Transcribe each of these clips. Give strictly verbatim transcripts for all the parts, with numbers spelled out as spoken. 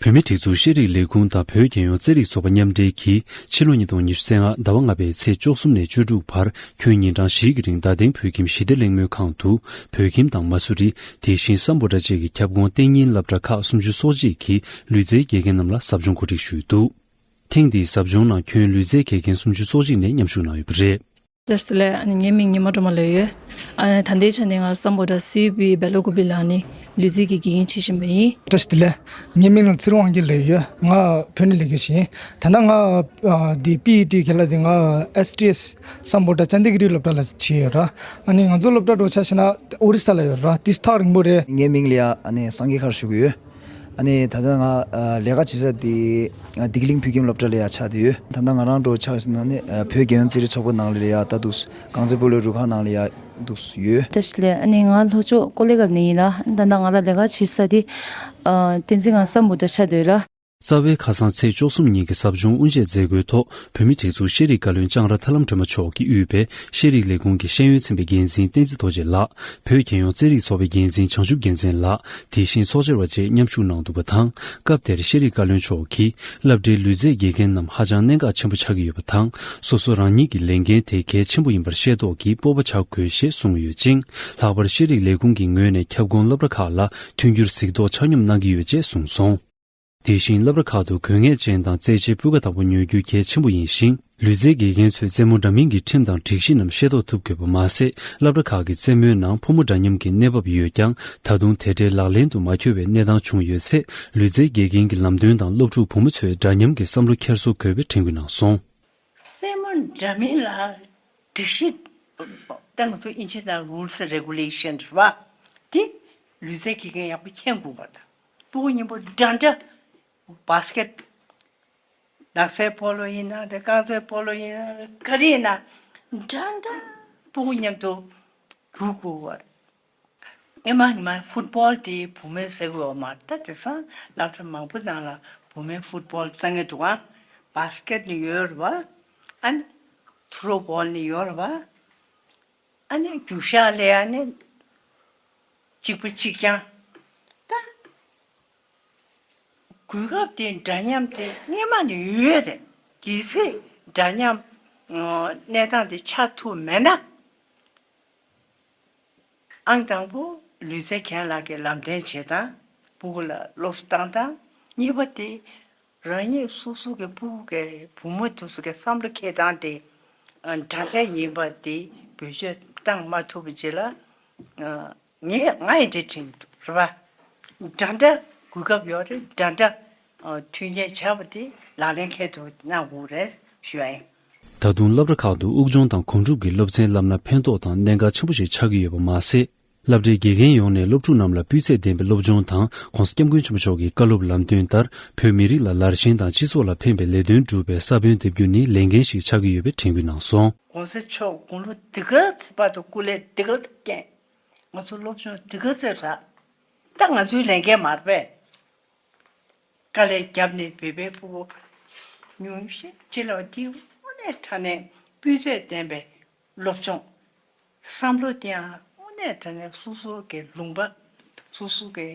བོད་མིའི་སྒྲིག་འཛུགས་ཤེས་རིག་ལས་ཁུངས་དང་བོད་རྒྱལ་ཡོངས་རྩེད་རིགས་ཚོགས་པ་མཉམ་འབྲེལ་གྱིས་ཕྱི་ལོ་ཉིས་སྟོང་ཉི་ཤུ་རྩ་ལྔ་ཟླ་བ་ལྔ་པའི་ཚེས་བཅུ་གསུམ་ནས་བཅུ་དྲུག་བར་ཁྱོན་ཉིན་གྲངས་བཞིའི་རིང་རྡ་སྟེང་བོད་ཁྱིམ་ཞི་བདེ་གླེང་མོལ་ཁང་དུ་བོད་ཁྱིམ་དང་མ་སུ་རི། དེ་བཞིན་སམ་བྷོ་ཊ་བཅས་ཀྱི་ཁྱབ་ཁོངས་སྟེང་རྙིང་སློབ་གྲྭ་ཁག་སུམ་ཅུ་སོ་གཅིག་གི་ལུས་རྩལ་དགེ་རྒན་རྣམས་ལ་ཟབ་སྦྱོང་གོ་སྒྲིག་ཞུས་འདུག་ཐེངས་འདིའི་ཟབ་སྦྱོང་ནང་ཁྱོན་ལུས་རྩལ་དགེ་རྒན་སུམ་ཅུ་སོ་གཅིག་ནས་མཉམ་ཞུགས་གནང་ཡོད་པ་རེད། བཀྲ་ཤིས་བདེ་ལེགས། ཨ་ནི་ངའི་མིང་ཉི་མ་སྒྲོལ་མ་ལོས་ཡོད། ཨ་ནི་ད་ལྟའི་ཆ་ནས་ང་སམ་བྷོ་ཊ་སི་ཡུ་པི་སྦེ་ལོ་ཀུ་པི་ལ་ནི་ལུས་རྩལ་གྱི་དགེ་རྒན་བྱེད་བཞིན་པ་ཡིན། བཀྲ་ཤིས་བདེ་ལེགས། ངའི་མིང་ལ་ཚེ་རིང་དབང་རྒྱལ་ལོས་ཡོད། ང་བོད་ནས་ལས་ཀ་བྱེད་ཡིན། ད་ལྟ་ང་ཨ་འདི་པི་ཨི་ཊི་ག་ལ་འདི་ང་ཨེས་ཊི་ཨེས་སམ་བྷོ་ཊ་ཅན་དི་གི་རི་སློབ་གྲྭ་ལ་བྱེད་ཡོད་ར། ཨ་ནི་ང་ཚོ་སློབ་གྲྭ་འགྲོ་ཆ་བཞག་ན་ཨོ་རི་ས་ལ་ཡོད་ར། ཏིས་ཐག་རིང་པོ་རེད། ངའི་མིང་ལ་ཡ་ཨ་ནི་སངས་རྒྱས་ཁར་ཞུ་གི་ཡོད། ཨ་ནི་ད་ལྟ་ང་ཨ་ལས་ཀ་བྱེད་ས་དེ་ཨ་བདེ་སྐྱིད་གླིང་བོད་ཁྱིམ་སློབ་གྲྭ་ལ་ཡ་ཆགས་བསྡད་ཡོད། ད་ལྟ་ང་རང་འགྲོ་ཆགས་ཡོད་ཟེར་ན་ནི་ཨ་བོད་རྒྱལ་ཡོངས་རྩེད་རིགས་ཚོགས་པ་ནང་ལ་ཡ་ད་འདུག་རྐང་རྩེད་སྤོ་ལོའི་རུ་ཁག་ནང་ལ་ཡ་འདུག་ཡོད། བཀྲ་ཤིས་བདེ་ལེགས། ཨ་ནི་ང་ལྷོ་ཕྱོགས་ཀོ་ལི་གལ་ནས་ཡིན་ལ། ད་ལྟ་ང་ལ་ལས་ཀ་བྱེད་ས་དེ་ཨ་བསྟན་འཛིན་སྒང་སམ་བྷོ་ཊ་ཆགས་བསྡད་ཡོད་ལ། རྩ་བའི་ཁ་སང་ཚེས་བཅུ་གསུམ་ཉིན་གྱི་ཟབ་སྦྱོང་དབུ་འབྱེད་མཛད་སྒོའི་ཐོག་བོད་མིའི་སྒྲིག་འཛུགས་ཤེས་རིག་བཀའ་བློན་ལྕང་ར་ཐར་ལམ་སྒྲོལ་མ་མཆོག་གིས་དབུས་པའི་ཤེས་རིག་ལས་ཁུངས་ཀྱི་ཤེས་ཡོན་ཚན་པའི་འགན་འཛིན་བསྟན་འཛིན་རྡོ་རྗེ་ལགས། བོད་རྒྱལ་ཡོངས་རྩེད་རིགས་ཚོགས་པའི་འགན་འཛིན་བྱང་ཆུབ་རྒྱལ་མཚན་ལགས། དེ་བཞིན་ཚོགས་བཅར་བ་བཅས་མཉམ་ཞུགས་གནང་འདུག་པ་དང་། སྐབས་དེར་ཤེས་རིག་བཀའ་བློན་མཆོག་གིས་སློབ་གྲྭའི་ལུས་རྩལ་དགེ་རྒན་རྣམས་ཧ་ཅང་གནད་འགག་ཆེན་པོ་ཆགས་ཀྱི་ཡོད་པ་དང་། སོ་སོ་རང་ཉིད་ཀྱི་ལས་འགན་དེ་གལ་ཆེན་པོ་ཡིན་པར་ཤེས་རྟོགས་ཀྱིས་སྤོབས་པ་བྱ་དགོས་ཞེས་གསུངས་ཡོད་ཅིང་། ལྷག་པར་ཤེས་རིག་ལས་ཁུངས་ཀྱི་ངོས་ནས་ཁྱབ་ཁོངས་སློབ་གྲྭ་ཁག་ལ་མཐུན་འགྱུར་གཟིགས་རྟོག་ཆ་སྙོམས་གནང་གི་ཡོད་ཅེས་གསུངས་སོང་། དེ་བཞིན་སློབ་གྲྭ་ཁག་ཏུ་དགོས་ངེས་ཅན་དང་རྩེད་ཆས་སྤུས་ཀ་དག་པོ་ཉོ་རྒྱུ་གལ་ཆེན་པོ་ཡིན་ཞིང་། ལུས་རྩལ་དགེ་རྒན་ཚོས་རྩེད་མོ་འདྲ་མིན་གྱི་ཁྲིམས་དང་སྒྲིག་གཞི་རྣམས་ཤེས་རྟོགས་ཐུབ་དགོས་པ་མ་ཟད། སློབ་གྲྭ་ཁག་གི་རྩེད་མོའི་ནང་ཕོ་མོ་འདྲ་མཉམ་གྱི་གནས་བབ་ཡོད་ཀྱང་། ད་དུང་དེ་འདྲའི་ལག་ལེན་དུ་མ་འཁྱོལ་བའི་གནས་སྟངས་བྱུང་ཡོད་ཚེ། ལུས་རྩལ་དགེ་རྒན་གྱི་ལམ་སྟོན་དང་སློབ་ཕྲུག་བུ་མོ་ཚོས་འདྲ་མཉམ་གྱི་བསམ་བློ་འཁྱེར་སོ་དགོས་པའི་དྲན་སྐུལ་གནང་སོང་། རྩེད་མོ་འདྲ་མིན་ལ་སྒྲིག་གཞི། ད་ང་ཚོ་ཨིན་ཇི་ནང་Rules and Regulation རེད་བ། དེ་ལུས་རྩལ་དགེ་རྒན་ཡག་པོ་མཁྱེན་དགོས་པ་དང་། སྤུ་གུ་མཉམ་པོ་འདྲ་འདྲ། བྷ་སི་ཀེད། ནགས་ཚལ་སྤོ་ལོ་ཡིན་ན་རེད། རྐང་རྩེད་སྤོ་ལོ་ཡིན་ན་རེད། ག་རེ་ཡིན་ན་འདྲ་འདྲ། སྤུ་གུ་མཉམ་དུ་རྒྱུག་དགོས་པ་རེད། སྔོན་མ་སྔོན་མ་ཕུཊ་བོལ་དེ་བུ་མོས་རྩེ་གི་ཡོད་མ་རེད། ད་དེང་སང་སློབ་གྲྭ་མང་པོ་ནང་ལ་བུ་མོའི་ཕུཊ་བོལ་རྩེ་མཁན་འདུག་ཨ། བྷ་སི་ཀེད་ནི་ཡོད་རེད་བ། ཨ་ནི་ཐུ་རོ་བོལ་ནི་ཡོད་རེད་བ། ཨ་ནི་རྒྱུག་ཤར་ལ་ཨ་ནི་གཅིག་པ་གཅིག་རྐྱང་། ད་གོ་སྐབས་དེ་འདྲ་མཉམ་དེ་སྔོན་མ་ནས་ཡོད་རེད། གལ་སྲིད་འདྲ་མཉམ་ཨ་གནས་སྟངས་དེ་ཆགས་ཐུབ་མེད་ན། ཨང་དང་པོ་ལུས་རྩལ་མཁན་ལགས་ཀྱིས་ལམ་སྟོན་བྱེད་སྟངས། སྤུ་གུ་ལ་སློབ་གསོ་བཏང་སྟངས། གཉིས་པ་དེ་རང་ཉིད་སོ་སོ་གི་སྤུ་གུ་གི་བུ་མོ་དེ་ཚོ་གི་བསམ་བློ་འཁྱེར་སྟངས་དེ་འདྲ་འདྲ་ཡིན་པ་དེ་བེད་སྤྱོད་བཏང་མ་ཐུབ་པ་བྱས་ལ། ངས་ང་ཡི་འདྲི་དྲན་འདུག་རེད་བ། འདྲ་འདྲ་གོ་སྐབས་ཡོད་རེད། འདྲ་འདྲ་མཐུན་རྐྱེན་བྱས་པ་དེ་ལག་ལེན་འཁེལ་ཐུབ་གནང་དགོས་རེད་ཞུ་ཡ་ཡིན། ད་དུང་སློབ་གྲྭ་ཁག་ཏུ་དབུགས་སྦྱོང་དང་སྒོམ་སྒྲུབ་ཀྱི་སློབ་ཚན་བསླབ་ན་ཕན་ཐོགས་དང་གནད་འགག་ཆེན་པོ་ཞིག་ཆགས་ཀྱི་ཡོད་པ་མ་ཟད། སློབ་གྲྭའི་དགེ་རྒན་ཡོངས་ནས་སློབ་ཕྲུག་རྣམས་ལ་སྤུས་ཚད་ལྡན་པའི་སློབ་སྦྱོང་དང་། ྋགོང་ས་ྋསྐྱབས་མགོན་ཆེན་པོ་མཆོག་གི་བཀའ་སློབ་ལམ་སྟོན་ལྟར། བོད་མི་རིགས་ལ་ལར་ཞེན་དང་སྤྱི་ཚོགས་ལ་ཕན་པའི་ལས་དོན་སྒྲུབ་པའི་ས་བོན་འདེབས་རྒྱུ་ནི་ལས་འགན་ཞིག་ཆགས་ཀྱི་ཡོད་པའི་དྲན་སྐུལ་གནང་སོང་། ྋགོང་ས་མཆོག་དགུང་ལོ་འདི་ག་ཚོད་བར་དུ་སྐུ་ལས་འདི་ག་ཚོད་བསྐྱངས། ང་ཚོ་སློབ་སྦྱོང་འདི་ག་ཚོད་རག། ད་ང་ཚོའི་ལས་འགན་མ་རེད་པས། དཀའ་ལས་བརྒྱབ་ནས་བོད་པའི་སྤུ་གུ་ཉུང་ཤས་ཅིག་ལ་དེ་དངོས་གནས་དྲང་གནས་སྤུས་ཚད་ལྡན་པའི་སློབ་སྦྱོང་། བསམ་བློ་དེའང་དངོས་གནས་དྲང་གནས་སོ་སོ་གི་ལུང་པ། སོ་སོ་གི་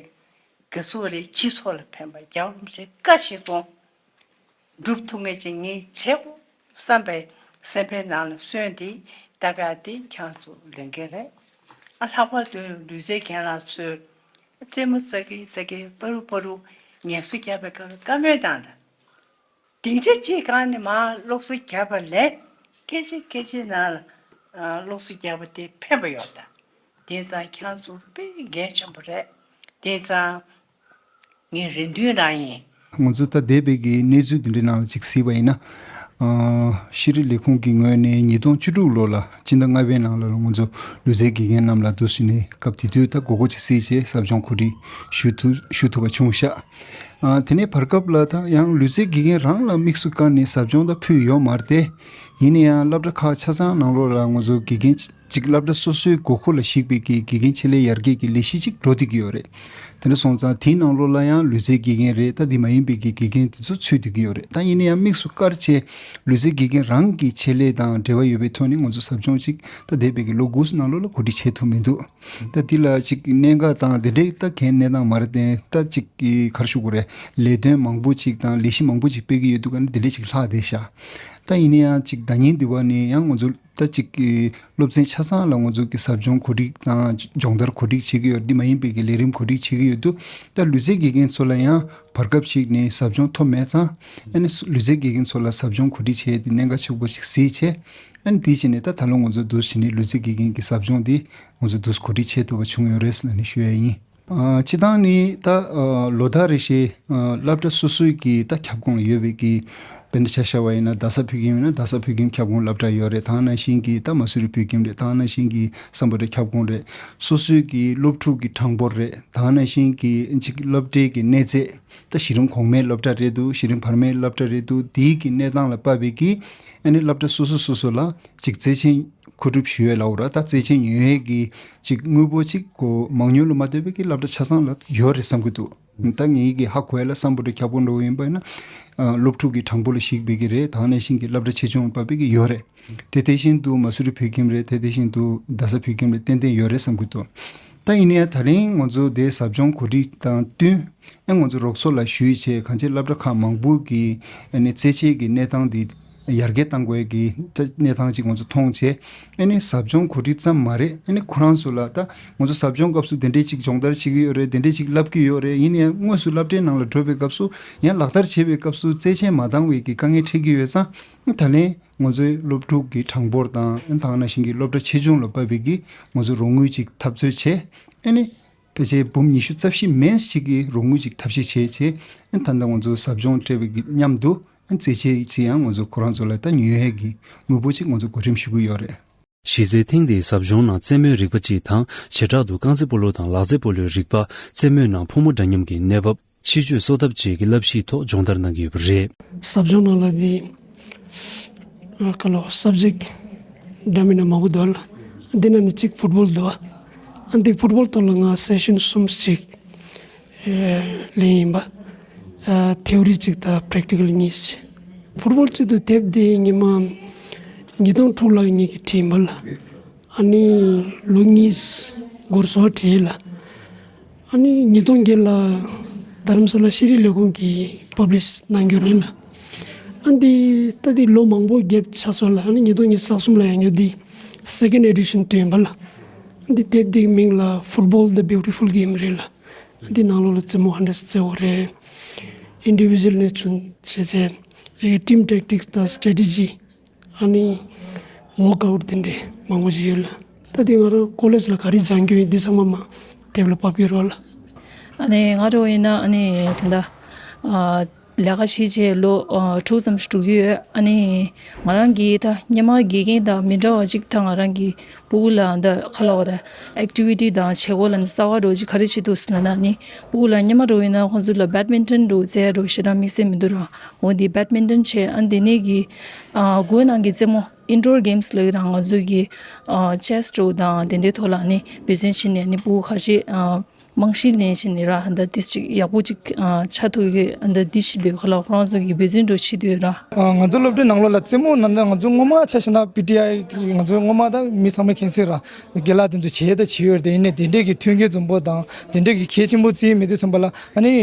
ག་ཚོད་རེད། སྤྱི་ཚོགས་ལ་ཕན་པ་རྒྱལ་བ་རིན་པོ་ཆེ་བཀའ་བཞིན་སོང་། སྒྲུབ་ཐུབ་མཁན་ཅིག་ངས་བྱེད་དགོས་བསམ་པའི་སེམས་པའི་ནང་ལ་སོན་ཏེ་ལྟ་ག་དེ་ཁྱེད་ཚོ་ལས་འགན་རེད། ཨ་ལྷག་པར་དུ་ལུས་རྩལ་རྒན་ལགས་ཚོས་རྩེད་མོ་རྩེ་གི་རྩེ་གི་པ་རུ་པ་རུ་ངལ་གསོ་རྒྱག་པའི་སྐབས་ལ་བཀའ་མོལ་བཏང་དང་། སྡིངས་ཆ་གཅིག་སྒང་ནས་མར་སློབ་གསོ་རྒྱག་པ་ལས་སྐད་ཆ་སྐད་ཆའི་ནང་ལ་ཨ་སློབ་གསོ་རྒྱག་པ་དེ་ཕན་པ་ཡོད་ད། དེང་སང་ཁྱེད་ཚོ་དཔེ་འགན་ཆེན་པོ་རེད། དེང་སང་ངའི་རེ་འདུན་རང་ཡིན། ང་ཚོ་ད་འདས་པའི་གི་གནས་ཚུལ་འདི་འདྲའི་ནང་ལ་ཅིག་གཟིགས་པ་ཡིན་ན། ཨ་ཤེས་རིག་ལས་ཁུངས་ཀྱི་ངོས་ནས་ཉིས་སྟོང་བཅུ་དྲུག་ལོ་ལ་སྤྱི་ཟླ་ལྔ་པའི་ནང་ལ་ང་ཚོ་ལུས་རྩལ་དགེ་རྒན་རྣམས་ལ་འདུག་ཟེར་ནས་སྐབས་དེ་དུས་ད་དགོས་མཁོ་ཅིག་གཟིགས་བྱས་ཟབ་སྦྱོང་གོ་སྒྲིག་ཞུ་ཐུབ་ཞུ་ཐུབ་པ་བྱུང་ཤག་ཨ་དེ་ནས་བར་སྐབས་ལ་ད་ཡང་ལུས་རྩལ་དགེ་རྒན་རང་ལ་དམིགས་སུ་བཀར་ནས་ཟབ་སྦྱོང་ད་ཕུལ་ཡོད་མ་རེད་དེ། ཡིན་ན་ཡང་སློབ་གྲྭ་ཁག་ཆ་ཚང་ནང་ལོགས་ལ་ང་ཚོ་དགེ་རྒན་ཅིག་སློབ་གྲྭ་སོ་སོའི་དགོས་མཁོ་ལ་གཞིགས་པའི་གི་དགེ་རྒན་ཆེད་ལས་ཡར་རྒྱས་ཀྱི་ལས་གཞི་ཅིག་འགྲོ་བསྡད་ཀྱི་ཡོད་རེད། དེ་འདྲ་སོང་ཙང་དེའི་ནང་ལོགས་ལ་ཡང་ལུས་རྩལ་དགེ་རྒན་རེད། ད་དེ་མ་ཡིན་པའི་གི་དགེ་རྒན་དེ་ཚོ་ཚུད་བསྡད་ཀྱི་ཡོད་རེད། ད་ཡིན་ན་ཡང་དམིགས་སུ་བཀར་བྱས་ལུས་རྩལ་དགེ་རྒན་རང་གི་ཆེད་ལས་དང་འབྲེལ་བ་ཡོད་པའི་ཐོག་ནས་ང་ཚོ་ཟབ་སྦྱོང་ཅིག་ད་འདས་པའི་གི་ལོ་དགུ་ནང་ལོགས་ལ་གོ་སྒྲིག་བྱེད་ཐུབ་མི་འདུག་ད་དེ་ལ་ཅིག་གནད་འགག་དང་དེ་འདྲའི་ད་གའི་གནས་སྟངས་མ་རེད་དེ། ད་ཅིག་གི་ག་རེ་ཞུ་དགོས་རེད། ལས་དོན་མང་པོ་ཅིག་དང་ལས་གཞི་མང་པོ་ཅིག་སྤེལ་གྱི་ཡོད་འདུག་ག་ནི་དེ་འདྲ་ཅིག་ལྷག་བསྡད་ཤག་ད་ཡིན་ན་ཡང་ཅིག་ཟླ་ཉིན་འདི་བ་ནས་ཡང་ང་ཚོ་ད་ཅིག་གི་སློབ་ཚན་ཆ་ཚང་ལ་ང་ཚོ་གི་ཟབ་སྦྱོང་གོ་སྒྲིག་དང་སྦྱོང་བརྡར་གོ་སྒྲིག་བྱེད་ཀྱི་ཡོད། འདི་མ་ཡིན་པའི་གི་ལས་རིམ་གོ་སྒྲིག་བྱེད་ཀྱི་ཡོད་འདུག་ད་ལུས་རྩལ་དགེ་རྒན་ཚོ་ལ་ཡང་བར་སྐབས་ཤིག་ནས་ཟབ་སྦྱོང་ཐོབ་མེད་ཙང་། ཨ་ནི་ལུས་རྩལ་དགེ་རྒན་ཚོ་ལ་ཟབ་སྦྱོང་གོ་སྒྲིག་བྱས་ཏེ་གནད་འགག་ཆེན་པོ་ཞིག་གཟིགས་བྱས། ཨ་ནི་དེ་བྱས་ནས་ད་ད་ལོ་ང་ཚོ་འདུག་བྱས་ནས་ལུས་རྩལ་དགེ་རྒན་གྱི་ཟབ་སྦྱོང་འདི་ང་ཚོ་འདུག་གོ་སྒྲིག་བྱེད་ཐུབ་པ་བྱུང་ཡོད་རེད་ལབ་ནས་ཞུ་ཡ་ཡིན། ཨ། སྤྱི་བཏང་ནི་ད་ཨ་ལོ་ཟླ་རེ་བཞིན་ཨ་སློབ་གྲྭ་སོ་སོའི་གི་ད་ཁྱབ་ཁོངས་ལ་ཡོད་པའི་གི་དཔེར་ན་ཆ་བཞག་པ་ཡིན་ན་རྡ་ས་བོད་ཁྱིམ་ཡིན་ན་རྡ་ས་བོད་ཁྱིམ་ཁྱབ་ཁོངས་སློབ་གྲྭ་ཡོད་རེད། ད་ག་ནང་བཞིན་གི་ད་མ་སུ་རི་བོད་ཁྱིམ་རེད། ད་ག་ནང་བཞིན་གི་སམ་བྷོ་ཊ་ཁྱབ་ཁོངས་རེད། སོ་སོའི་གི་སློབ་ཕྲུག་གི་གྲངས་འབོར་རེད། ད་ག་ནང་བཞིན་གི་ཅིག་སློབ་གྲྭའི་གི་གནས་ཚད། ད་གཞི་རིམ་གོང་མའི་སློབ་གྲྭ་རེད་འདུག་གཞི་རིམ་བར་མའི་སློབ་གྲྭ་རེད་འདུག་དེའི་གི་གནས་སྟངས་ལ་དཔག་པའི་གི་ཨ་ནི་སློབ་གྲྭ་སོ་སོ་སོ་སོ་ལ་ཅིག་བརྩེ་ཆེན་མཁོ་སྒྲུབ་ཞུ་ཡས་ལབ་དགོས་ར། ད་བརྩེ་ཆེན་ཉོ་ཡས་ཀྱི་ཅིག་དངུལ་འབོར་ཅིག་གོ་མང་ཉུང་ལ་མ་ལྟོས་པའི་གི་སློབ་གྲྭ་ཆ་ཚང་ལ་ཡོད་རེད་བསམ་གྱི་འདུག་ད་ངའི་གི་ཧ་གོ་ཡས་ལ་སམ་བྷོ་ཊ་ཁྱབ་ཁོངས་འདྲ་བོ་ཡིན་པ་ཡིན་ན། ཨ་སློབ་ཕྲུག་གི་གྲངས་འབོར་ལ་གཞིགས་པའི་གི་རེད། ད་ག་ནང་བཞིན་གི་སློབ་གྲྭ་ཆེ་ཆུང་ལ་དཔག་པའི་གི་ཡོད་རེད། དེ་དེ་བཞིན་དུ་མ་སུ་རི་བོད་ཁྱིམ་རེད། དེ་དེ་བཞིན་དུ་རྡ་ས་བོད་ཁྱིམ་རེད། ཏན་ཏན་ཡོད་རེད་བསམ་གྱི་འདུག་ད་ཡིན་ནའི་ད་རིང་ང་ཚོ་དེ་ཟབ་སྦྱོང་གོ་སྒྲིག་དང་བསྟུན། ཨ་ང་ཚོ་རོགས་ཚོ་ལ་ཞུས་བྱས་གང་ཅི་སློབ་གྲྭ་ཁག་མང་པོ་གི་ཨ་ནི་རྩེད་ཆས་ཀྱི་གནས་སྟངས་འདི་ཡར་རྒྱས་གཏང་དགོས་ཀྱི་ད་གནས་སྟངས་ཅིག་ང་ཚོ་མཐོང་བྱས། ཨ་ནི་ཟབ་སྦྱོང་གོ་སྒྲིག་ཙམ་མ་རེད། ཨ་ནི་ཁོ་རང་ཚོ་ལ་ད་ང་ཚོ་ཟབ་སྦྱོང་སྐབས་སུ་དེ་འདྲས་ཅིག་སྦྱོང་བརྡར་བྱེད་ཀྱི་ཡོད་རེད། དེ་འདྲས་ཅིག་བསླབ་ཀྱི་ཡོད་རེད། ཡིན་ནའི་དངོས་སུ་སློབ་གྲྭའི་ནང་ལ་འགྲོ་བའི་སྐབས་སུ་ཡང་ལག་བསྟར་བྱེད་པའི་སྐབས་སུ་རྩེད་ཆས་མ་འདང་བའི་གི་དཀའ་ངལ་འཕྲད་ཀྱི་ཡོད་ཙང་། ད་ལན་ང་ཚོའི་སློབ་ཕྲུག་གི་གྲངས་འབོར་དང་ད་ག་ནང་བཞིན་གྱི་སློབ་གྲྭ་ཆེ་ཆུང་ལ་དཔག་པའི་གི་ང་ཚོ་རོགས་དངུལ་ཅིག་ཐབས་འཚོལ་བྱས། ཨ་ནི་ཕལ་ཆེར་འབུམ་ཉི་ཤུ་རྩ་བཞི་མན་ཞིག་གི་རོགས་དངུལ་ཅིག་ཐབས་ཤེས་བྱས་བྱས། ཨ་ནི་ད་ལྟ་ང་ཚོ་ཟབ་སྦྱོང་སྤྲད་པའི་གི་མཉམ་དུ་ཨ་ནི་རྩེད་ཆས་ཅིག་ཡང་ང་ཚོ་ཁོ་རང་ཚོ་ལ་ད་ཉོ་ཡས་ཀྱི་དངུལ་འབོར་ཅིག་ང་ཚོ་གོ་རིམ་ཞུ་གི་ཡོད་རེད། གཞི་རྩའི་ཐེངས་འདིའི་ཟབ་སྦྱོང་ནང་རྩེད་མོའི་རིག་པ་སྤྱི་དང་བྱེ་བྲག་ཏུ་རྐང་རྩེད་སྤོ་ལོ་དང་ལག་རྩེད་སྤོ་ལོའི་རིག་པ། རྩེད་མོའི་ནང་ཕོ་མོ་འདྲ་མཉམ་གྱི་གནས་བབ། ཕྱི་སྤྱོད་གསོ་ཐབས་བཅས་ཀྱི་བསླབ་གཞིའི་ཐོག་སྦྱོང་བརྡར་གནང་གི་ཡོད་པ་རེད། ཟབ་སྦྱོང་ནང་ལ་འདི་ཨ་ཁ་ལོ་སབ་ཇེག་འདྲ་མིན་ན་མང་པོ་འདུག་ལ། འདི་ནང་ནས་གཅིག་ཕུཊ་བོལ་འདུག་ཨ་འདི་ཕུཊ་བོལ་ཐོག་ལ་ང་སེ་ཤན་གསུམ་ཅིག་ཨེ་ལེན་ཡིན་པ། ཨ་ཐེའོ་རི་གཅིག་དང་པེ་རེག་ཊི་ཀལ་གཉིས་ཅིག་ཕུཊ་བོལ་གཅིག་ཏུ་དེབ་འདི་ཉི་མ་ཉིས་སྟོང་དྲུག་ལ་ངེད་ཀྱིས་བྲིས་ཡིན་པ་ལ། ཨ་ནི་ལོ་གཉིས་འགོར་སོང་བྲིས་ལ། ཨ་ནི་ཉིས་སྟོང་བརྒྱད་ལ་རྡ་རམ་ས་ལ་ཤེས་རིག་ལས་ཁུངས་ཀྱིས་པབ་ལིཤ་གནང་རྒྱུ་རེད་ལ། ཨ་འདི་ད་འདི་ལོ་མང་པོ་གེབ་ཆགས་སོང་ལ། ཨ་ནི་ཉིས་སྟོང་ཉི་ཤུ་རྩ་གསུམ་ལ་ཡང་ཡོད་འདི་སེ་ཀེན་ཌི་ཨེ་ཌི་ཤན་བཏོན་ཡིན་པ་ལ། ཨ་འདི་དེབ་འདི་མིང་ལ་Football the Beautiful Game རེད་ལ། ཨ་འདི་ནང་ལོགས་ལ་རྩེད་མོ་ཧ་འདྲ་རྩེ་བོ་རེད། ཨིན་ཌི་བི་ཇུ་ཨལ་ནས་བྱུང་བྱས་བྱས། ཨེ་ཊིམ་ཊེག་ཊིག་སི་དང་སི་ཊེ་ཊི་ཇི། ཨ་ནི་ཝོག་ཨའུཊ་དེ་འདྲས་མང་པོ་ཞིག་ཡོད་ལ། ད་དེ་ང་རང་ཀོ་ལེཇ་ལ་ག་རེ་སྦྱང་རྒྱུ་ཡིན་འདི་ཚང་མ་མ་དེབ་ལ་ཕབ་ཀྱི་རོགས་ལ། ཨ་ནི་ང་རང་ཡིན་ན་ཨ་ནི་དེ་འདྲ་ཨ་ལས་ཀ་བྱེད་བྱས་ལོ་ཨ་དྲུག་ཙམ་ཞིག་འགྲོ་གི་ཡོད། ཨ་ནི་ང་རང་གི་ད་སྔོན་མ་དགེ་རྒན་དང་མི་འདྲ་བ་ཅིག་ད་ང་རང་གི་སྤུ་གུ་ལ་འདི་ཁ་ལོ་ར་ཨེག་ཊི་བི་ཊི་དང་བྱེད་སྒོ་ལ་ནི་གསར་བ་འདྲ་བོ་ཅིག་ག་རེ་བྱེད་འདུག་ཟེར་ན་ནི་སྤུ་གུ་ལ་སྔོན་མ་འདྲ་བོ་ཡིན་ན་ཁོང་ཚོ་ལ་བེཌ་མིན་ཊོན་འདྲ་བོ་རྩེ་ཡ་འདྲ་བོ་ཞེ་དྲག་དམིགས་བསལ་མི་འདུག་ར། འོ་འདི་བེཌ་མིན་ཊོན་བྱས། ཨ་འདི་ནས་གི་ཨ་སྒོའི་ནང་གི་རྩེད་མོ་ཨིན་ཌོར་གེམ་སི་ལབ་ཀྱི་ར། ང་ཚོ་གི་ཨ་ཅེ་སི་འདྲ་བོ་དང་དེ་འདྲའི་ཐོག་ལ་ནི་འབད་བརྩོན་བྱས་ནས་ནི་སྤུ་གུ་ཁ་ཤས་ཨ་རྨང་གཞི་ལེན་བྱས་ནས་ར་ད་ཏིས་ཅིག་ཡག་པོ་ཅིག་ཨ་ཆགས་ཐུབ་ཀྱི། ཨ་ད་འདི་ཤི་དུས་ཁ་ལ་ཁོ་རང་ཚོ་གི་འབད་བརྩོན་འདྲ་བོ་བྱེད་དུས་ར། ཨ་ང་ཚོ་སློབ་གྲྭའི་ནང་ལོགས་ལ་རྩེད་མོ་ནང་ལ་ང་ཚོ་སྔོན་མ་ཆ་བཞག་ན་པི་ཊི་ཨའི་ང་ཚོ་སྔོན་མ་ད་མི་ཚང་མས་མཁྱེན་གསལ་ར། རྒན་ལགས་དེ་ཚོ་བྱས་ད་བྱས་ཡོད་རེད། དེ་ཡིན་ནའི་དེ་འདྲས་ཀྱི་མཐུན་རྐྱེན་འཛོམས་པོ་དང་དེ་འདྲས་ཀྱི་གལ་ཆེན་པོ་བརྩིས་མེད་དུས་ཙམ་པ་ལ། ཨ་ནི་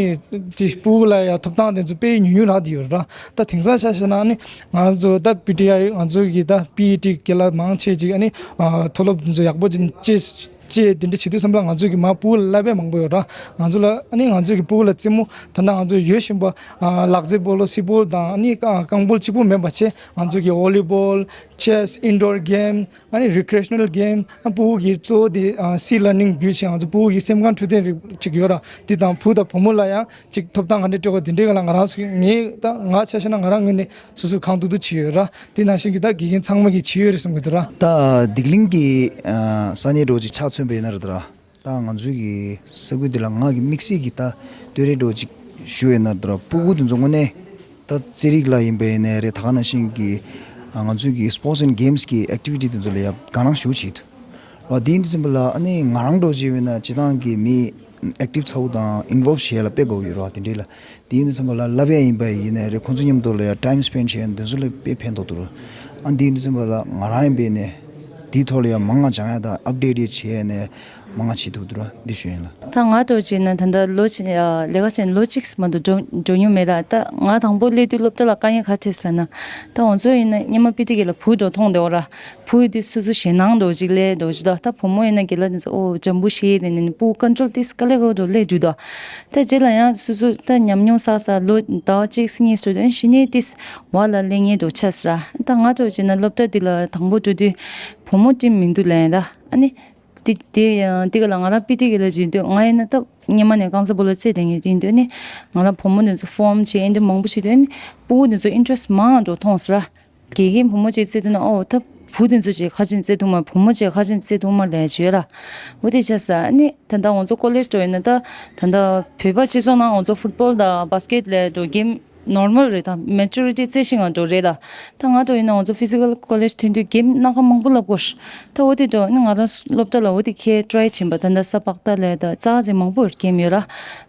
དེ་སྤུ་གུ་ལ་ཡང་ཐོབ་ཐང་དེ་ཚོ་དཔེ་ཉུང་ཉུང་རག་བསྡད་ཡོད་ར། ད་དེང་སང་ཆ་བཞག་ན་ཨ་ནི་ང་རང་ཚོ་ད་པི་ཊི་ཨའི་ང་ཚོ་གི་ད་པི་ཨི་ཊི་རྒན་ལགས་མང་ཆེ་ཅིག་ཨ་ནི་ཨ་མཐོ་སློབ་དེ་ཚོ་ཡག་པོ་ཅིག་བཅས་བཅས་དེ་འདྲ་བྱེད་དུས་ཙམ་པ་ལ་ང་ཚོ་གི་མ་སྤུ་གུ་ལ་བསླབ་པ་མང་པོ་ཡོད་ར། ང་ཚོ་ལ་ཨ་ནི་ང་ཚོ་གི་སྤུ་གུ་ལ་རྩེད་མོ་ད་ལྟ་ང་ཚོ་ཡོད་བཞིན་པ་ཨ་ལག་རྩེད་སྤོ་ལོ་སི་པོལ་དང་ཨ་ནི་རྐང་སྤོལ་གཅིག་པུ་མིན་པ་བྱས་ང་ཚོ་གི་ཝོ་ལི་པོལ། ཅེ་སི། ཨིན་ཌོར་གེམ། ཨ་ནི་རི་ཀི་རེ་ཤ་ནལ་གེམ། ཨ་སྤུ་གུ་གི་གཙོ་བོ་དེ་ཨ་སི་ལར་ནིང་བརྒྱུད་བྱས་ང་ཚོ་སྤུ་གུ་གི་སེམས་ཁམས་འཕྲོད་བསྟེན་རིགས་ཅིག་ཡོད་ར། འདི་དང་བུ་དང་བུ་མོ་ལ་ཡང་ཅིག་ཐོབ་ཐང་ག་འདྲ་སྤྲད་དགོས་དེ་འདྲའི་སྒང་ལ་ང་རང་ཚོ་ངས་ད་ང་ཆ་བཞག་ན་ང་རང་ངོས་ནས་སོ་སོ་གང་ཐུབ་ཐུབ་བྱས་ཡོད་ར། དེ་ནང་བཞིན་གྱི་ད་དགེ་རྒན་ཚང་མ་གིས་བྱས་ཡོད་རེད་བསམ་གྱི་འདུག་ར། ད་སྡིག་གླིང་གི་ཨ་ས་གནས་འདྲ་བོ་ཅིག་ཆ་མཚོན་པ་ཡིན་ན་རེད་ད་ར། ད་ང་ཚོའི་གི་ས་ཁུལ་འདི་ལ་ང་གི་དམིགས་བསལ་གྱི་ད་བསྟོད་ར་འདྲ་བོ་ཅིག་ཞུ་ཡས་ན་ད་ར་སྤུ་གུ་དེ་ཚོ་དངོས་གནས་ད་རྩེད་རིགས་ལ་ཡིན་པ་ཡིན་ནའི་རེད། ད་ག་ནང་བཞིན་གྱི་ཨ་ང་ཚོའི་གི་སི་པོར་ཊི་སི་ཨེན་ཌི་གེམ་སི་གི་ཨེག་ཊི་བི་ཊི་དེ་ཚོ་ལ་ཡ་དགའ་སྣང་ཞེ་པོ་བྱེད་འདུག་ར། དེ་ཡིན་དུས་ཙམ་པ་ལ་ཨ་ནི་ང་རང་འདྲ་བོ་ཅིག་ཡིན་ན་སྤྱིར་བཏང་གི་མི་ཨེག་ཊིབ་ཚ་བོ་དང་ཨིན་ཝོལབ་བྱེད་ཡས་ལ་དཔེ་དགའ་བོ་ཡོད་ར། དེ་འདྲའི་ལ་དེ་ཡིན་དུས་ཙམ་པ་ལ་བསླབ་ཡས་ཡིན་པ་ཡིན་ནའི་རེད། ཁོང་ཚོ་མཉམ་དུ་ལ་ཡ་ཊའིམ་སི་པེན་ཌི་བྱེད་ཡས་འདི་ཚོ་ལ་དཔེ་ཕན་ཐོགས་འདུག་ར། ཨ་དེ་ཡིན་དུས་ཙམ་པ་ལ་ང་རང་ཡིན་པ་ཡིན་ནའི་དེའི་ཐོག་ལ་ཡ་མང་ང་སྦྱང་ཡས་དང་ཨབ་ཌེཊ་ཡ་བྱེད་ཡས་ནའི་ མང་ང་བྱེད་ཐུབ་འདུག་ར། འདི་ཞུ་ཡིན་ལ། ད་ང་ཐོག་བྱས་ན་ད་ལྟ་ལོ་ཆེན་ལས་ཀ་བྱས་ནས་ལོ་གཅིག་མ་གཏོགས་འགྲོ་འགྲོ་མྱོང་མེད་ལ། ད་ང་དང་པོ་སླེབས་དུས་སློབ་གྲྭ་ལ་དཀའ་ངལ་ག་འཕྲད་ཟེར་ན། ད་ང་ཚོ་ཡིན་ན་སྔོན་མ་པི་ཏི་གི་ལ་བུ་འགྲོ་མཐོང་བསྡད་འོ་ར། བུ་ཡོད་དུས་སོ་སོ་ཞེད་སྣང་འདྲ་ཅིག་སླེབས་འདྲ་ཅིག་ད་ད་བུ་མོ་ཡིན་ན་རྒན་ལགས་དེ་ཚོ་ཨོ་འཇམ་པོ་ཞེད་དེ་ནས་སྤུ་གུ་ཀོན་ཊོལ་ཏིས་དཀའ་ལས་ཁག་འདྲ་སླེབས་འདུག་ད་ད་རྗེས་ལ་ཡང་སོ་སོ་ད་ཉམས་མྱོང་བསགས་ས་ལོ་ཟླ་བ་གཅིག་གཉིས་སུ་དོན་ཞི་ནས་ཏིས་བ་ལ་སླེབས་ངེས་འདྲ་ཆགས་ས་ར། ད་ང་ཐོག་བྱས་ན་སློབ་གྲྭ་འདི་ལ་དང་པོ་འགྲོ་དུས་བུ་མོ་ཊིམ་མི་འདུག་ལབ་ཡིན་ད། ཨ་ནི། དེ་དེ་ཡང་དེ་ག་ལ་ང་རང་པི་ཏི་གི་ལ་བྱེད་དུས་ང་ཡིན་ན་ད་སྔོན་མ་ནས་རྐང་ཚ་པོ་ལ་རྩེ་དེ་ངས་དེ་ཡིན་དུས་ནི་ང་རང་བུ་མོ་དེ་ཚོ་ཕོམ་བྱེད་ཨེ་འདི་མང་པོ་བྱེད་དུས་ནི་སྤུ་གུ་དེ་ཚོ་ཨིན་ཊི་རེ་སི་མང་འགྲོ་མཐོང་ས་ར། དགེ་རྒན་བུ་མོ་བྱེད་རྩེ་ཐུབ་ན་ཨོ་ད་བུ་དེ་ཚོ་བྱེད་ཁ་ཅན་རྩེ་ཐུབ་མ་བུ་མོ་བྱེད་ཁ་ཅན་རྩེ་ཐུབ་མ་ལས་བྱོས་ར། འོ་དེ་ཆ་ས་ནི་ད་ལྟ་ང་ཚོ་ཀོ་ལེཇ་འགྲོ་ཡིན་ན་ད་ད་ལྟ་བོད་པ་སྤྱི་ཚོགས་ནང་ང་ཚོ་ཕུཊ་བོལ་དང་བྷ་སི་ཀེཊ་ལས་འགྲོ་གེམ་ནོར་མལ་རེད་དང་མེ་ཅུ་རི་ཊི་རྩེ་ཤིང་ང་འགྲོ་རེད་ལ། ད་ང་འགྲོ་ཡིན་ན་ང་ཚོ་ཕི་ཟི་ཀལ་ཀོ་ལེཇ་ཐོན་དུས་གེམ་སྣ་ཁ་མང་པོ་བསླབ་དགོས། ད་འོ་དེ་འགྲོ་ནི་ང་རང་སློབ་གྲྭ་ལ་འོ་དེ་ཁྱེད་ཊ་རའི་བྱིན་པ་ད་ལྟ་ས་པག་ཏ་ལས་ད་རྩ་ཚེ་མང་པོ་ཡོད་གེམ་ཡོད་ར།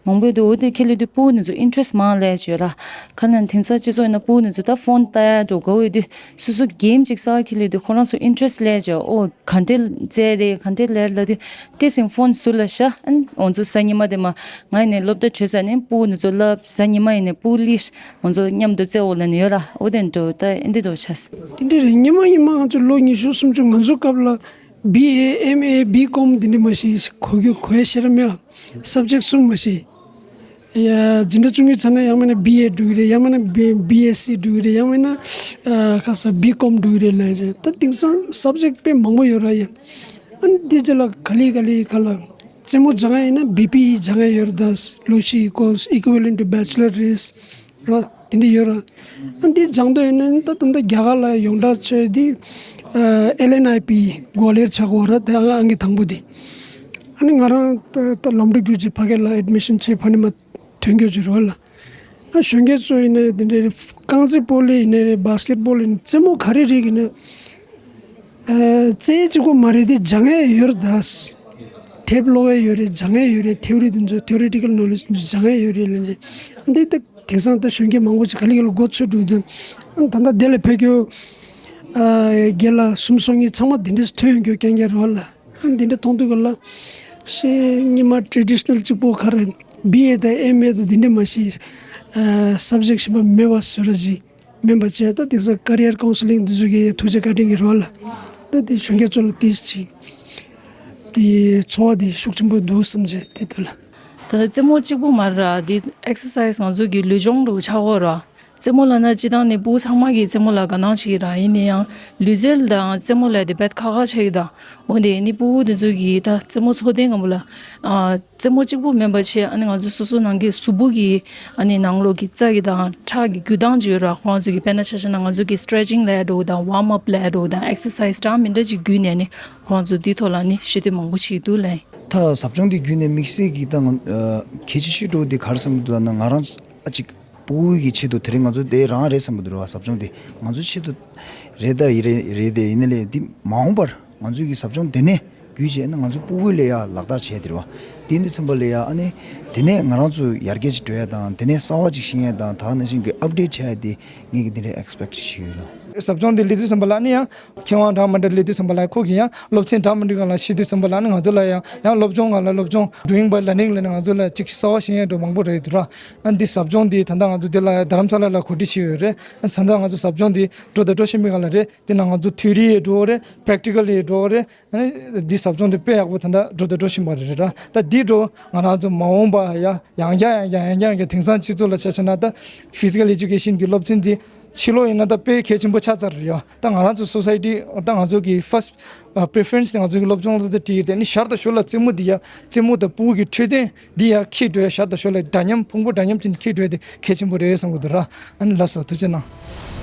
མང་པོ་ཡོད་དུས་འོ་དེ་ཁྱེད་ལས་དུས་སྤུ་གུ་ནི་ཚོ་ཨིན་ཊི་རེ་སི་མང་ལས་བྱོས་ར། ཁ་ནང་དེང་སང་སྤྱི་ཚོགས་ཡིན་ན་སྤུ་གུ་ནི་ཚོ་ད་ཕོན་ལྟ་ཡ་འགྲོ་དགའ་འོས་དུས་སོ་སོ་གེམ་ཅིག་ས་ཁྱེད་ལས་དུས་ཁོ་རང་ཚོ་ཨིན་ཊི་རེ་སི་ལས་བྱོས་ཨོ། ག་འདྲས་རྩེད་རེད་ག་འདྲས་ལེར་ལ་དུས་དེ་སིང་ཕོན་ཟུར་ལ་ཤ་ཨན་འོ་ཚོ་གཟའ་ཉི་མ་དེ་མ་ང་ཡི་ནས་སློབ་གྲྭ་བྲོས་ས་ནས་སྤུ་གུ་ནི་ཚོ་ལབ་གཟའ་ཉི་མ་ཡི་ནས་སྤུ་གུ་ལིས་འོ་ཚོ་མཉམ་དུ་རྩེད་འོ་ལ་ནི་ཡོད་ར། འོ་དེ་འགྲོ་ད་ཨེ་འདི་འགྲོ་ཆས། དེ་འདྲས་རེད། ཉི་མ་ཉི་མ་ང་ཚོ་ལོ་ཉི་ཤུ་སུམ་ཅུ་ང་ཚོ་སྐབས་ལ་བི་ཨེ་ཨེམ་ཨེ་བི་ཀོམ་དེ་འདྲས་མ་ཤེས་གོ་རྒྱུ་གོ་ཡ་ཤེས་ར་མེད། སབ་ཇེག་གསུམ་མ་ཤེས། ཡ་འཛིན་གྲྭ་བཅུ་གཉིས་ཚར་ན་ཡང་མིན་ན་བི་ཨེ་འགྲོ་གི་རེད། ཡང་མིན་ན་བི་བི་ཨེ་སི་འགྲོ་གི་རེད། ཡང་མིན་ན་ཁ་ས་བི་ཀོམ་འགྲོ་གི་རེད་ལབ་རེད། ད་དེང་སང་སབ་ཇེག་དཔེ་མང་པོ་ཡོད་ར་ཡ། ཨ་ནི་དེ་རྗེས་ལ་ག་ལེ་ག་ལེ་ག་ལ་རྩེད་མོ་སྦྱང་ཡ་ཡིན་ན་བི་པི་ཨི་སྦྱང་ཡ་ཡོད་རེད། ད་ལོ་ཤི་ཀོ་ས་equivalent to bachelor རེད་ར། དེ་འདྲ་ཡོད་ར། ཨ་འདི་སྦྱང་འདོད་ཡོད་ན་ད་ད་ལྟ་རྒྱ་གར་ལ་ཡོངས་གྲགས་ཆེ་འདི་ཨེལ་ཨེན་ཨའི་པི་གོ་ལེར་ཆགས་ཡོད་ར། དེ་ཨང་ཨང་གི་དང་པོ་འདི། ཨ་ནི་ང་རང་ད་ད་ལམ་འགྲོ་རྒྱུ་ཅིག་ཕ་གི་ལ་ཨེཌ་མི་ཤན་བྱས་ཕ་ནི་མ་ཐོན་རྒྱུ་ཅིག་རོགས་ལ། ཨ་གཞོན་སྐྱེས་ཚོ་ཡིན་ནའི་དེ་འདྲའི་རྐང་རྩེད་སྤོ་ལོ་ཡིན་ནའི་རེད། བྷ་སི་ཀེཊ་བྷོལ་ཡིན་ནའི་རྩེད་མོ་ག་རེ་རེད་ཡིན་ན། ཨ་རྩེད་གཅིག་པོ་མ་རེད་དེ་སྦྱང་ཡས་ཡོད་རེད་ད། དེབ་ཀློག་ཡས་ཡོད་རེད། སྦྱང་ཡས་ཡོད་རེད། ཐེའོ་རི་དེ་ཚོ་ཐེའོ་རི་ཊི་ཀལ་ནོ་ལེཇ་དེ་ཚོ་སྦྱང་ཡས་ཡོད་རེད་ལབ་ནས། འདི་ད་དེང་སང་ད་གཞོན་སྐྱེས་མང་པོ་ཅིག་ག་ལེ་ག་ལེ་མགོ་ཚོས་འགྲོ་འདུག་ཨ་ད་ལྟ་དེ་ལ་ཕེབས་རྒྱུ་ཨ་རྒན་ལགས་གསུམ་སོ་གཉིས་ཚང་མ་དེ་འདྲས་ཐོན་ཡོང་རྒྱུ་རྐྱང་རྐྱང་རེད་བ་ལ། ཨ་འདི་འདྲ་མཐོང་དུས་ག་ལ་ཤེས་ཉི་མ་ཊེ་ཌི་ཤ་ནལ་གཅིག་པོ་ག་རེ་བི་ཨེ་དང་ཨེམ་ཨེ་དང་འདི་འདྲ་མ་ཤེས། ཨ་སབ་ཇེག་གཞན་པ་མེད་པ་བཟོ་འདྲ་ཅིག་མིན་པ་བྱས། ད་དེང་སང་ཀ་རི་ཡར་ཀའུན་སི་ལིང་འདི་ཚོ་གི་ཐུགས་རྗེ་བཀའ་དྲིན་གྱི་རོགས་ལ། ད་དེ་གཞོན་སྐྱེས་ཚོ་ལ་དེ་ཅིག་དེ་ཚོར་བ་དེ་ཤུགས་ཆེན་པོ་འདུག་བསམ་བྱས་དེ་འདུག་ལ། ད་རྩེད་མོ་གཅིག་པོ་མ་རེད་ར། འདི་ཨེག་སར་སའིཛ་ང་ཚོ་གི་ལུས་སྦྱོང་འདྲ་བོ་ཆགས་ཡོད་ར། རྩེད་མོ་ལབ་ན་སྤྱིར་བཏང་ནི་སྤུ་གུ་ཚང་མ་གིས་རྩེད་མོ་ལ་དགའ་སྣང་བྱེད་ཀྱི་ར། ཡིན་ན་ཡང་ལུས་རྩལ་དང་རྩེད་མོ་ལབ་དེ་རྦད་ཁག་ཁག་ཆགས་ཀྱི་ད། འོན་ཏེ་ནི་སྤུ་གུ་དེ་ཚོ་གིས་ད་རྩེད་མོ་འཚོ་དེ་སྒང་པོ་ལ་ཨ་རྩེད་མོ་གཅིག་པོ་མིན་པ་བྱས། ཨ་ནི་ང་ཚོ་སོ་སོ་ནང་གི་གཟུགས་པོ་གི་ཨ་ནི་ནང་ལོགས་ཀྱི་རྩ་གི་དང་ཁྲག་གི་རྒྱུ་སྟངས་ཅིག་ཡོད་ར། ཁོ་རང་ཚོ་གི་དཔེར་ན་ཆ་བཞག་ན་ང་ཚོ་གི་སི་ཊེ་ཆིང་ལབ་ཡ་འདྲ་བོ་དང་ཝརམ་ཨབ་ལབ་ཡ་འདྲ་བོ་དང་ཨེག་སར་སའིཛ་འདྲ་མི་འདྲ་ཅིག་བརྒྱུད་ནས་ནི་ཁོ་རང་ཚོ་འདིའི་ཐོག་ལ་ནི་ཤེས་འདོད་མང་པོ་ཞིག་འདུག་ལབ་ཡིན། ད་ཟབ་སྦྱོང་འདི་བརྒྱུད་ནས་དམིགས་བསལ་གྱི་ད་ང་ཨ་གལ་ཆེ་ཤོས་འདྲ་བོ་འདི་ག་རེ་བསམ་གྱི་འདུག་ལབ་ན། ང་རང་ཨ་ཅིག་སྤུ་གུ་གི་ཆེད་དུ་དེ་རིང་ང་ཚོ་དེ་རང་རེད་བསམ་གྱི་འདུག་ར། ཟབ་སྦྱོང་དེ་ང་ཚོའི་ཆེད་དུ་རེད་ད་ཡིན་རེད་རེད་དེ། ཡིན་ནའི་ལས་འདི་མ་འོངས་པར་ང་ཚོའི་གི་ཟབ་སྦྱོང་དེ་ནས་བརྒྱུད་བྱས་ན་ང་ཚོ་སྤུ་གུ་ལ་ཡ་ལག་བསྟར་བྱས་དེ་རེད་བ། དེ་འདི་ཚུན་པ་ལ་ཡ་ཨ་ནི་དེ་ནས་ང་རང་ཚོ་ཡར་རྒྱས་ཅིག་འགྲོ་ཡ་དང་དེ་ནས་གསར་བ་ཅིག་ཤེས་ཡ་དང་ད་ག་ནང་བཞིན་གི་ཨབ་ཌེཊ་བྱ་ཡ་དེ་ངས་གི་འདི་འདྲའི་ཨེག་སི་པེག་ཊི་བྱེད་ཀྱི་ཡོད་ལ། ཟབ་སྦྱོང་འདི་སླེབས་དུས་ཙམ་པ་ལ་ནི་ཡང་མཁས་དབང་འདྲ་མི་འདྲ་སླེབས་དུས་ཙམ་པ་ལ་ཁོ་གིས་ཡང་སློབ་ཚན་འདྲ་མི་འདྲ་སྒང་ལ་ཤེས་དུས་ཙམ་པ་ལ་ནི་ང་ཚོ་ལ་ཡང་ཡང་སློབ་སྦྱོང་སྒང་ལ་སློབ་སྦྱོང་ཌུ་ཡིང་བའི་ལར་ནིང་ལ་ནི་ང་ཚོ་ལ་ཅིག་གསར་བ་ཤེས་ཡ་འདྲ་མང་པོ་རེད་འདུག་ར། ཨ་འདི་ཟབ་སྦྱོང་འདི་ད་ལྟ་ང་ཚོ་འདི་ལ་རྡ་རམ་ས་ལ་ལ་གོ་སྒྲིག་བྱས་ཡོད་རེད། ཨ་ད་ལྟ་ང་ཚོ་ཟབ་སྦྱོང་འདི་འགྲོ་དང་འགྲོ་བཞིན་པའི་སྒང་ལ་རེད། དེ་ནང་ང་ཚོ་ཐིའོ་རི་ཡི་འགྲོ་རེད། པེ་རེག་ཊི་ཀལ་ཡི་འགྲོ་རེད། ཨ་ནི་འདི་ཟབ་སྦྱོང་འདི་དཔེ་ཡག་པོ་ད་ལྟ་འགྲོ་དང་འགྲོ་བཞིན་པ་རེད་ར། ད་འདི་འགྲོ་ང་རང་ཚོ་མ་འོངས་པ་ཡ་ཡང་བསྐྱར་ཡང་བསྐྱར་ཡང་བསྐྱར་ཡང་བསྐྱར་དེང་སང་སྤྱི་ཚོགས་ལ་ཆ་བཞག་ན་ད་ཕི་ཟི་ཀལ་ཨེ་ཇུ་ཀེ་ཤན་གྱི་སློབ་ཚན་འདི་ཕྱི་ལོགས་ཡིན་ན་ད་དཔེ་གལ་ཆེན་པོ་ཆགས་ཚར་རེད་ཡ། ད་ང་རང་ཚོ་སོ་སའི་ཊི་ད་ང་ཚོ་གི་ཕར་སི་ཊི་པི་རི་ཕེ་རེན་སི་དེ་ང་ཚོ་གི་སློབ་སྦྱོང་ལ་ད་བྲིས་ཏེ་ནི་ཞར་དང་ཞོར་ལ་རྩེད་མོ་འདི་ཡ་རྩེད་མོ་དང་སྤུ་གུ་གི་འཕྲོད་བསྟེན་འདི་ཡ་འཁྱེར་འགྲོ་ཡ། ཞར་དང་ཞོར་ལ་འདྲ་མཉམ་ཕུང་པོ་འདྲ་མཉམ་ཅན་འཁྱེར་འགྲོ་ཡ་དེ་གལ་ཆེན་པོ་རེད་བསམ་གི་འདུག་ར། ཨ་ནི་ལགས་སོ། ཐུགས་རྗེ་གནང་།